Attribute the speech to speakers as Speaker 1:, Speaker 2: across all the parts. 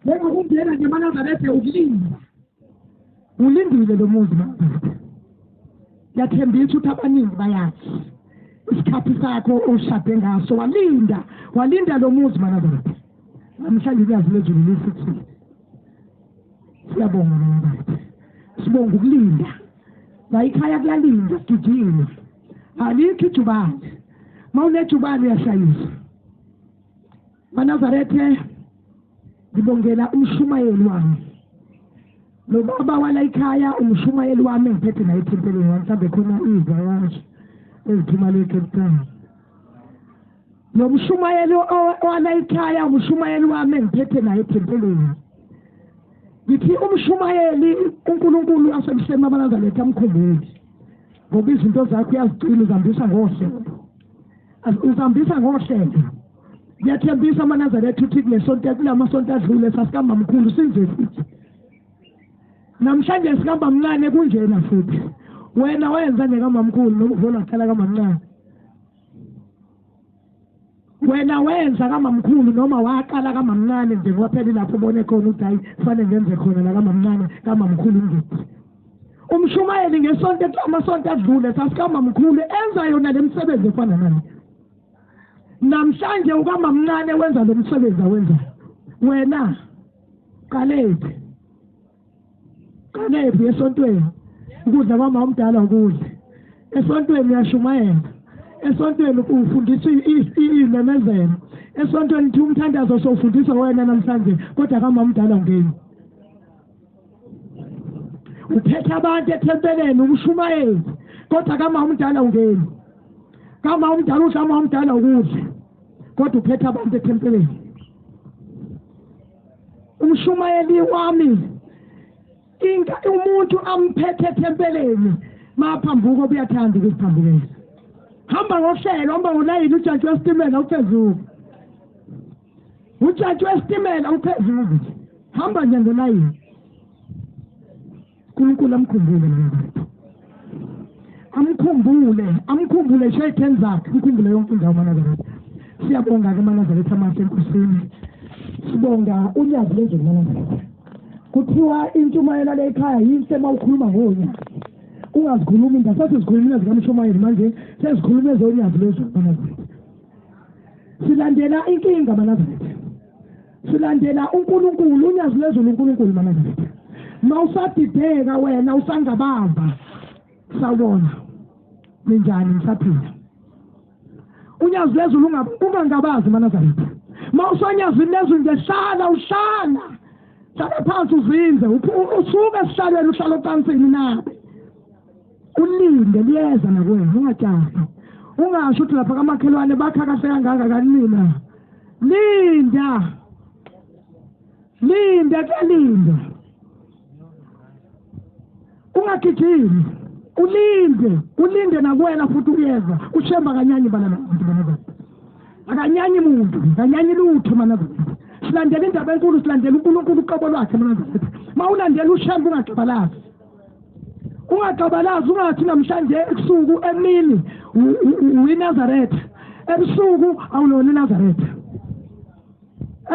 Speaker 1: Bengakungena nje emaNazaretha ukulinda. Ulindile lo muzi maNazaretha. Ngiyathembisa ukuthi abaningi bayazi isikhathi sakho oshade ngaso walinda walinda lo muzi maNazaretha. Namhlanje uyazi lezulu lisithi siyabonga maNazaretha. Sibonga ukulinda. La ikhaya kuyalinda sigijima. Alikho ijubane. Mawunejubane uyashayisa. MaNazarethe ngibongela umshumayeli wami lo baba wala ikhaya umshumayeli wami engiphethe naye ethempelini wami mhlawumbe khona iy'vakashi eziphuma le Cape Town lo mshumayeli wala ikhaya umshumayeli wami engiphethe naye ethempelini ngithi umshumayeli uNkulunkulu asemhleni wamaNazaretha amkhumbule ngoba izinto zakho uyazigcina uzihambisa ngohlelo uzihambisa ngohlelo ngiyathembisa amaNazaretha ukuthi kulesonto kulamasonto adlule sasikamamkhulu sinje futhi namhlanje sikamamncane kunjena futhi wena wayenza nje kamamkhulu noma uvona waqala kamamncane wena wenza kamamkhulu noma waqala kamamncane nje ngoba phela ilapho ubone khona ukuthi hayi kufanele ngenze khona la kamamncane kamamkhulu ngiphi umshumayeli ngesonto amasonto adlule sasikamamkhulu enza yona le misebenzi efana nale namhlanje ukamamncane wenza lo msebenzi awenzayo wena qalephi qalephi esontweni ukudla kwama omdala ukudla esontweni uyashumayela esontweni ufundisa iy'memezelo esontweni thi umthandazo sowufundisa wena namhlanje kodwa kamamdala ungeni uphethe abantu ethempeleni umshumayeli kodwa kama umdala ungeni kama umdala udla ama umdala ukudla kodwa uphethe abantu ethempeleni umshumayeli wami inka umuntu amphethe ethempeleni maphambuko uyathanda ukuziphambukela hamba ngohlelo hamba ngolayini ujantshi wesitimela uphezulu ujantshi wesitimela uphezulu hamba nje ngolayini uNkulunkulu amkhumbule mnakethu amkhumbule amkhumbule shayitheni zakhe amkhumbule yonke indawo manazaretha siyabonga ke manazaretha amahle enkosini sibonga unyazi lezulu manazaretha kuthiwa intshumayela le ekhaya yinhle uma ukhuluma ngonyazi ungazikhulumi indaba sasizikhulumile zikamshumayeli manje sezikhuluma ezonyazi lezulu manazaretha silandela inkinga manazaretha silandela uNkulunkulu unyazi lezulu uNkulunkulu manazaretha mawusadideka wena usangabamba sawubona ninjani ngisaphila unyazi lezulu ungangabazi manazaretha mawusanyazini lezulu nje hlala uhlala hlala phansi uzinze usuke esihlalweni uhlala ocansini nabe ulinde liyeza nakuwena ungajahi ungasho ukuthi lapha kamakhelwane bakha kahle kangaka kanina linda linda kuyalinda ungagijimi ulinde ulinde nakuwena futhi uyeza ushemba kanyanyi bana nabantu bana akanyanyi muntu kanyanyi lutho manazaretha silandela indaba enkulu silandela uNkulunkulu uqobo lwakhe manazaretha ma ulandela ushemba ungagqibalazi ungagqabalazi ungathi namhlanje ebusuku emini uyiNazaretha ebusuku awulona iNazaretha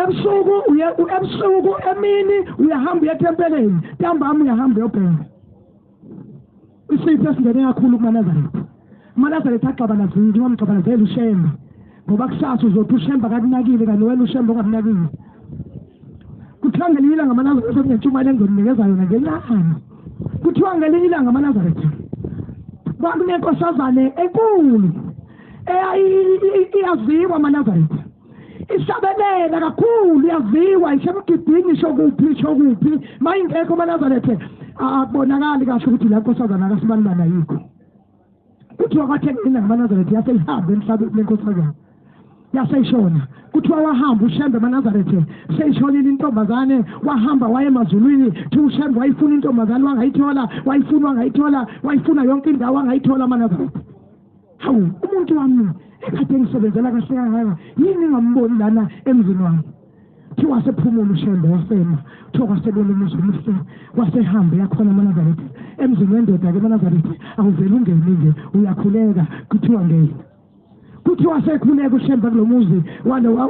Speaker 1: ebusuku uye ebusuku emini uyahamba uye ethempeleni ntambama uyahamba uyobheka isifo esingene kakhulu kumaNazaretha amaNazaretha agxabalazile ungamgxabalazeli ushembe ngoba kusasa uzothi ushembe akakunakile kanti wena ushembe ongakunakile kuthiwa ngelinye ilanga amaNazaretha kunentshumayelo engizoninikeza yona ngencane kuthiwa ngelinye ilanga amaNazaretha kwakunenkosazane enkulu eyayiyaziwa amaNazaretha ihlabelela kakhulu yaziwa isemgidini isho kuphi isho kuphi mayingekho amaNazaretha akubonakali kahle ukuthi la nkosazana akasibanibani ayikho kuthiwa kwathe ngina ngamaNazaretha yaseyihambe emhlabeni lenkosazana yaseyishona kuthiwa wahamba ushembe emanazarethe seyishonile intombazane wahamba waye emazulwini thi ushembe wayifuna intombazane wangayithola wayifuna wangayithola wayifuna yonke indawo wangayithola amanazarethe hawu umuntu wami ekade ngisebenzela kahle kangaka yini ngingamboni lana emzini wami kuthiwa wasephumula ushembe wasema kuthiwa kwasebona umuzi omuhle wasehambe yakhona amanazaretha emzini wendoda ke emanazaretha awuvele ungene nje uyakhuleka kuthiwa ngena. Kuthiwa sekhuleka uShembe kulo muzi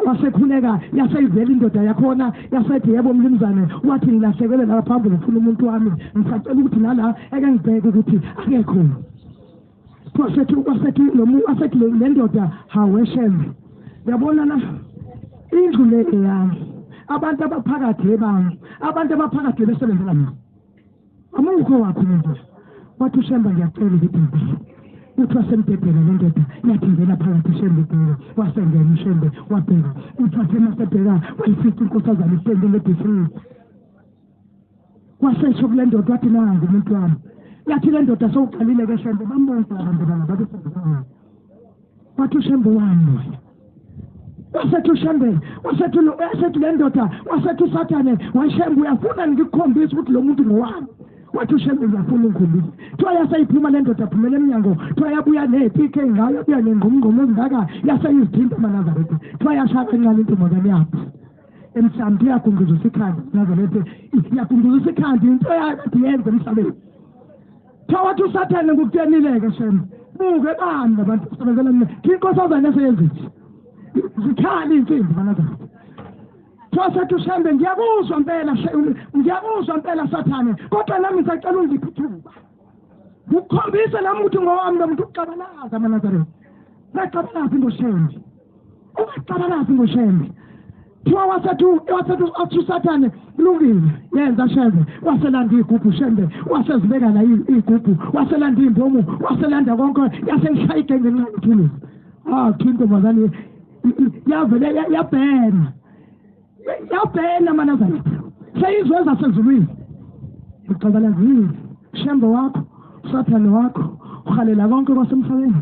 Speaker 1: wasekhuleka, yaseyivela indoda yakhona, yasethi yebo mnumzane, wathi ngilahlekele la phambili ngifuna umuntu wami, ngisacela ukuthi nala eke ngibheke ukuthi akekho. Wasethi wasethi lo wasethi le ndoda, hawe Shembe, yabona la indlu le eyami, abantu abaphakathi ebami, abantu abaphakathi besebenzela mina, amukho wakho lento. Wathi uShembe ngiyacela ukuthi ngibheke. Uthi wasembhedela le ndoda, yathi ngena phakathi uShembe bheka. Wasengena uShembe wabheka. Uthi wathe masebheka wayifica inkosazana isitende lebhizinisi. Wasesho kule ndoda wathi nangu umuntu wami. Yathi le ndoda sowuqalile ke Shembe, bambonke abantu bana babesebenzana. Wathi uShembe wami wena. Wasethi uShembe, wasethi wasethi le ndoda, wasethi uSathane, waShembe uyafuna ngikukhombise ukuthi lo muntu ngowami. Wathi uShembe ngiyafuna ungikhombise. Kuthiwa yaseyiphuma le ndoda, phumela emnyango. Kuthiwa yabuya ney'pikhi ey'ngaka, yabuya nengqumngqumu ezingaka, yaseyizithinta amaNazaretha. Kuthiwa yashaya kancane intombazane yaphi emhlabeni, iyagunguzisa ikhanda Nazaretha, iyagunguzisa ikhanda, into yayo kade yenze emhlabeni. Kuthiwa wathi uSathane ngikutshenile-ke Shembe, buke bani labantu kusebenzela mina, inkosazane eseyenzile zikhali iy'nsimbi maNazaretha. Kuthiwa sethi uShembe ngiyakuzwa mpela, ngiyakuzwa mpela Sathane, kodwa nami ngisacela ungiphe ithuba ngikukhombise nami ukuthi ngowami lo muntu. Uxabalaza amaNazaretha, ungacabalazi ngoShembe, ungacabalazi ngoShembe. Kuthiwa wasethi wasethi wathi uSathane kulungile, yenza Shembe. Waselanda iy'gubhu Shembe, wasezibeka la iy'gubhu, waselanda iy'mbomu, waselanda konke, yaseyishaya igenge encane ithuluzi. Ah, kuthiwa intombazane yavele yabhena, yabhena amaNazaretha, seyizwe ezasezulwini. Uxabalazile Shembe wakho, uSathane wakho, uhalela konke kwasemhlabeni.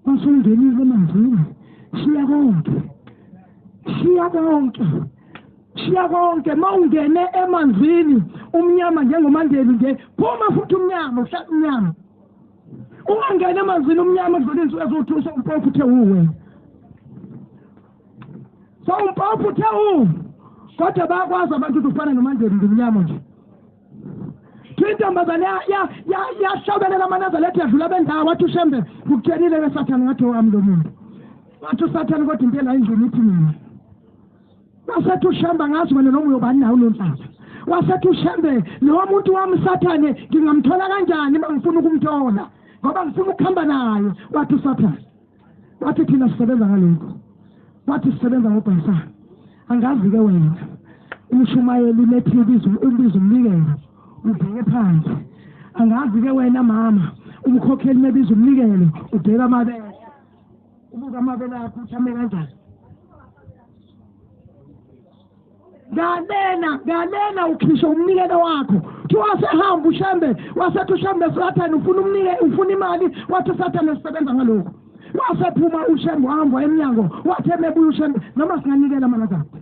Speaker 1: Masungenile emanzini, shiya konke, shiya konke, shiya konke. Mawungene emanzini umnyama njengomandeli nje, phuma futhi umnyama, uhlala umnyama. Ungangena emanzini umnyama kudlula insuku eziwu-2, sewumpofu uthe uwe, sewumpofu uthe u, kodwa bayakwazi abantu ukuthi ufana nomandeli ngumnyama nje. Intombazane yahlabelela amaNazaretha, yadlula bendawo. Wathi uShembe ngikutshelile ke Sathane, ngathi owami lo muntu. Wathi uSathane kodwa into ela endlini ithi mina. Wasethi uShembe angazi wena noma uyobani nawe unonhlanhla. Wasethi uShembe lowo muntu wami Sathane ngingamthola kanjani uma ngifuna ukumthola, ngoba ngifuna ukuhamba naye. Wathi uSathane, wathi thina sisebenza ngalokho, wathi sisebenza ngobhayisana. Angazi-ke wena umshumayeli lethi ubiza umnikelo ubheke phansi. Angazi-ke wena mama umkhokheli mebiza umnikelo ubheka amabele, ubuka amabele akho ukuthi ame kanjani. Ngalena ngalena ukhisha umnikelo wakho. Kuthiwa wasehamba uShembe, wasethi uShembe Sathane ufuna umnike, ufuna imali. Wathi uSathane sisebenza ngalokho. Wasephuma uShembe wahamba emnyango, wathi emebuya uShembe, noma singanikela amaNazaretha,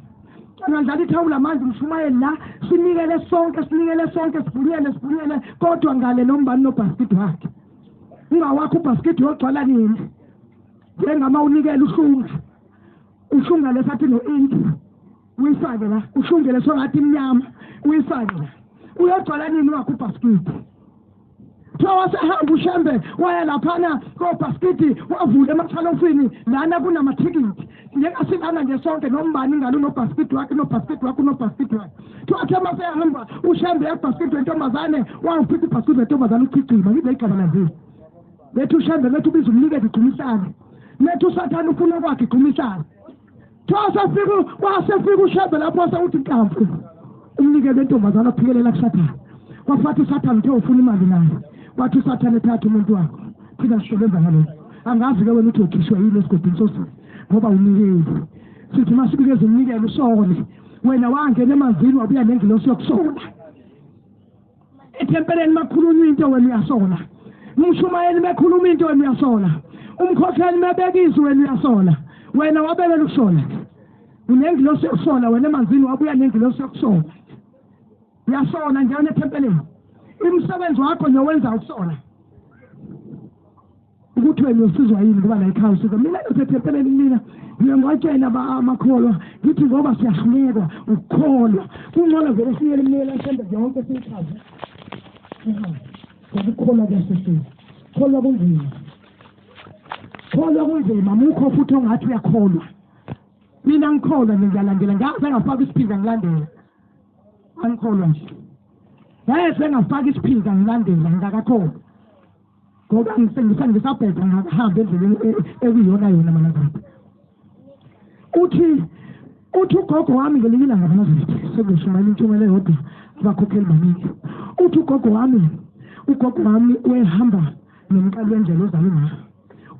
Speaker 1: angadlala ithawula manje umshumayeli la, sinikele sonke, sinikele sonke, sivunyele, sivunyele, kodwa ngale nombani nobhasikidi wakhe ungawakho ubhasikidi uyogcwala nini? Njengama unikela uhlunga, uhlunga lesathi no-inki uyifake la, uhlungele songathi imnyama uyifake la, uyogcwala nini wakho ubhasikidi? Kuthiwa wasehamba uShembe waya laphana kobhasikidi, wavula emashalofini lana kunamathikithi, njengasilana nje sonke nombani ngalo unobhasikidi wakhe, unobhasikidi wakhe, unobhasikidi wakhe. Kuthiwa kuthe masehamba uShembe yabhasikidi wentombazane, wawufica ibhasikidi wentombazane uchichima ngize igqabalazile. Lethi uShembe lethi ubiza umnikelo igqumisane, lethi uSathane ufuna kwakhe igqumisane. Kuthiwa wasefika uShembe lapho wasewuthi nkampu umnikelo wentombazane waphikelela kuSathane. Wafathi uSathane uthe ufuna imali naye. Wathi uSathane thatha umuntu wakho, thina sisebenza ngalokho. Angazi-ke wena uthi ukhishwe yini esigodini sosisi, ngoba unikeli. Sithi masibikeza umnikelo usole wena, wangena emanzini wabuya nengilosi yokusola. Ethempeleni makhulunywa into wena uyasola, umshumayeli mekhuluma into wena uyasola, umkhokheli mebekizwe wena uyasola. Wena wabekela ukusola, unengilosi yokusola wena emanzini wabuya nengilosi yokusola. Uyasola njalo ethempelini, imisebenzi wakho nje ukusola ukuthi wena usizwa yini kuba la ekhaya usizwa. Mina ngisethempeleni, mina ngiye ngiwatshela amakholwa ngithi ngoba siyahlulekwa ukukholwa, kungcono vele sinikele iminikelo kaShembe yonke siyichaze, ngoba ukukholwa kuyasisiza. Kholwa kunzima. Kholwa kunzima, mukho futhi ongathi uyakholwa. Mina ngikholwa nje ngiyalandela, ngaze ngafaka isiphika ngilandela. Angikholwa nje. Ngeke ngafaka isiphika ngilandela ngingakakholwa. Ngoba ngisabheka ngakahambi endleleni ekuyiyona yona manazareth. Uthi ugogo wami ngelinye ilanga manazareth, sengiyishumayela intshumayelo eyodwa abakhokheli baningi. Uthi ugogo wami wehamba nomqali wendlela ozalwe ngayo.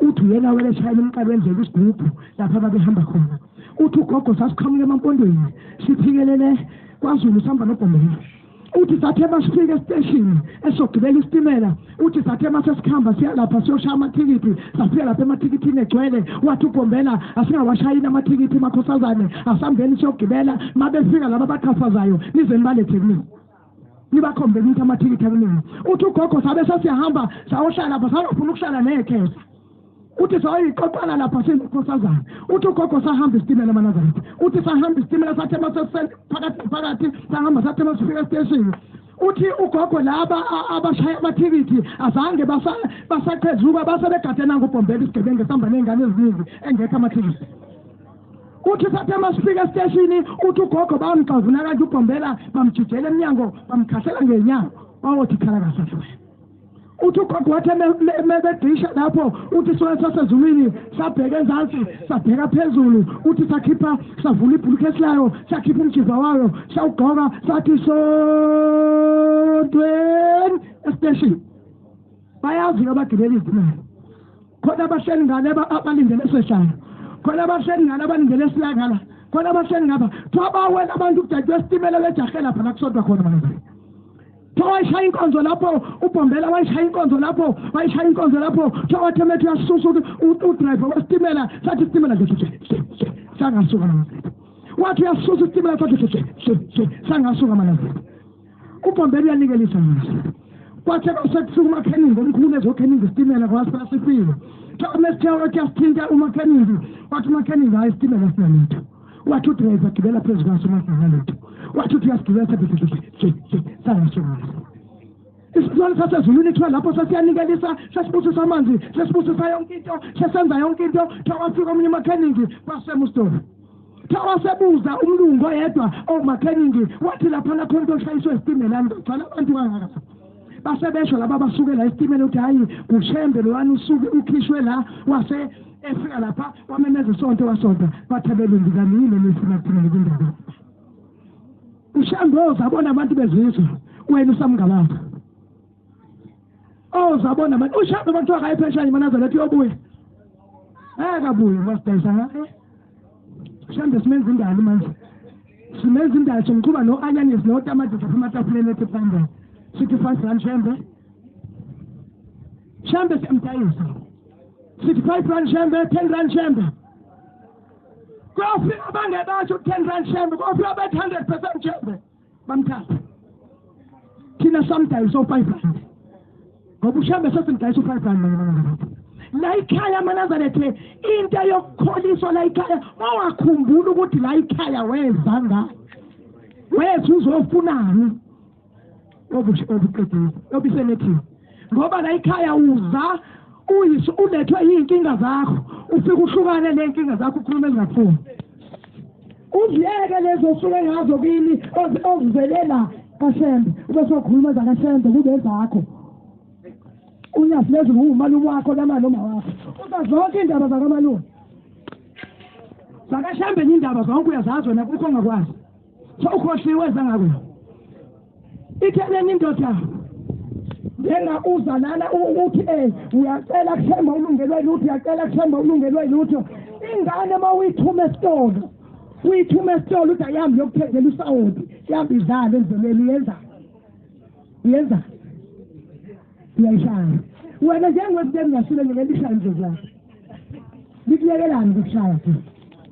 Speaker 1: Uthi uyena weleshayela umqali wendlela isigubhu lapha ababehamba khona. Uthi ugogo sasiqhamuka emampondweni siphikelele kwaZulu sihamba noBhombela. Uthi sathe masifika esiteshini esogibela isitimela, uthi sathe masesikhamba siya lapha siyoshaya amathikithi, safika lapha emathikithini egcwele. Wathi uBhombela asingawashayini amathikithi makhosazane, asambeni siyogibela. Mabefika laba abaqhafazayo nize nibalethe kumina, nibakhombe ukuthi amathikithi akuningi. Uthi ugogo sabe sesiyahamba sayohlala lapha, sangafuna ukuhlala nekhesa. Uthi sayiqoqana lapha siyikhosazana. Uthi ugogo sahamba isitimela eManazaretha. Uthi sahamba isitimela sathe phakathi phakathi sahamba sathe masifika esiteshini. Uthi ugogo laba abashaya amathikithi azange basaqhezuka, base begade nangu uBhombela isigebengu esihamba ney'ngane eziningi engekho amathikithi. Uthi sathe masifika esiteshini, uthi ugogo bamxavuna kanje uBhombela, bamjijela emnyango, bamkhahlela ngenyawo, bawothi khala kahle. Uthi ugogo wathi mebedisha lapho, uthi soya sasezulwini sabheka ezansi sabheka phezulu. Uthi sakhipha savula ibhulukesi layo, sakhipha umjiva wayo, sawugqoka, sathi sontweni esiteshini. Bayazi abagibela izitimela, khona abahleli ngale abalindele sehlala, khona abahleli ngale abalindele silangala, khona abahleli ngapha. Kuthiwa bawela abantu kudayiswa esitimela bejahe lapha la kusodwa khona manazareth. Kuthiwa wayishaya inkonzo lapho uBhombela, wayishaya inkonzo lapho, wayishaya inkonzo lapho. Kuthiwa wathi emethi uyasusa udriver wesitimela, sathi isitimela nje sangasuka manazareth. Wathi uyasusa isitimela sathi sangasuka manazareth. uBhombela uyanikelisa manazareth. Kwathi sekufika umakheningi omkhulu ezokheningi isitimela ngoba siphela sifile. Kuthiwa mesithe wathi uyasithinta umakheningi, wathi umakheningi hhayi isitimela sinalutho. Wathi udriver gibela phezu kwaso uma singanalutho. Wathi uthi uyasigibela sathi sangasuka manazareth. Isizwana sasezulwini kuthiwa lapho sesiyanikelisa, sesibusisa amanzi, sesibusisa yonke into, sesenza yonke into. Kuthiwa kwafika omunye umakheningi kwasema usitofu. Kuthiwa wasebuza umlungu oyedwa owumakheningi, wathi laphana khona into oshayiswe isitimela gcwala abantu kangaka. Basebesho laba abasuke la isitimela ukuthi hhayi uShembe lowana usuke ukhishwe la, wase efika lapha wamemeza isonto wasonta. Bathi abelungu kanti yini enifuna kuthina kwindaba. uShembe ozabona abantu bezizwe, wena usamngabaza. Ozabona abantu uShembe bathiwa akayipheshanye manazaretha uyobuya. Akabuye masidayisa ngaye. Shembe simenza indali manje. Simenza indali somqhuba no-anyanisi notamatisi lapha ematafuleni ethu phambili. Sithi 5 rand Shembe. Shembe siyamdayisa. Sithi 5 rand Shembe, 10 rand Shembe. Kuyofika abangebasho 10 rand Shembe, kuyofika bethi 100% Shembe. Bamthatha. Thina samdayisa u5 rand. Ngoba uShembe sesimdayisa u5 rand manje. La ikhaya manazarethe, into yokukholiswa la ikhaya, mawakhumbula ukuthi la ikhaya weza ngani. Wethu uzofunani? Obuqedile, obisenethiwe. Ngoba la ikhaya uza uyise ulethwe iy'nkinga zakho, ufike uhlukane ney'nkinga zakho ukhulume ezingafuni. Uziyeke lezo osuke ngazo kini ozivelela kaShembe, ube sokhuluma zakaShembe kube zakho. Unyazi lezi ngumalume wakho namaloma wakho. Uza zonke iy'ndaba zakamalume. ZakaShembe indaba zonke uyazazi wena kukho ongakwazi. So ukhohliwe zangako. Ithe indoda njenga uza lana uthi uyacela kuShembe ulungelwe lutho, uyacela kuShembe ulungelwe lutho. Ingane uma uyithuma esitolo, uyithuma esitolo uthi ayihambe yokuthengela usawoti, ihambe idlale endleleni, uyenza uyenza uyayishaya wena njengoba engasile nje ngeke ishaye indlovu yakho. Likuyekelani ukushaya ke?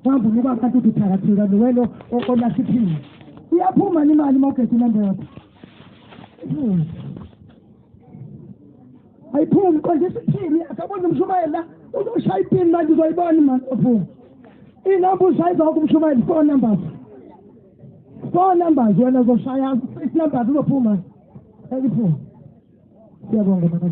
Speaker 1: Uhamba unuka abantu uthi uthakathika wena olahliphile. Iyaphuma imali uma ugeja inamba yakho. Ayiphumi qondisa iphini akabona umshumayeli la uzoshaya iphini manje uzoyibona imali ophuma. Inamba ushaye zonke umshumayeli 4 numbers. 4 numbers wena uzoshaya 6 numbers uzophuma. Ayiphumi. Siyabonga baba.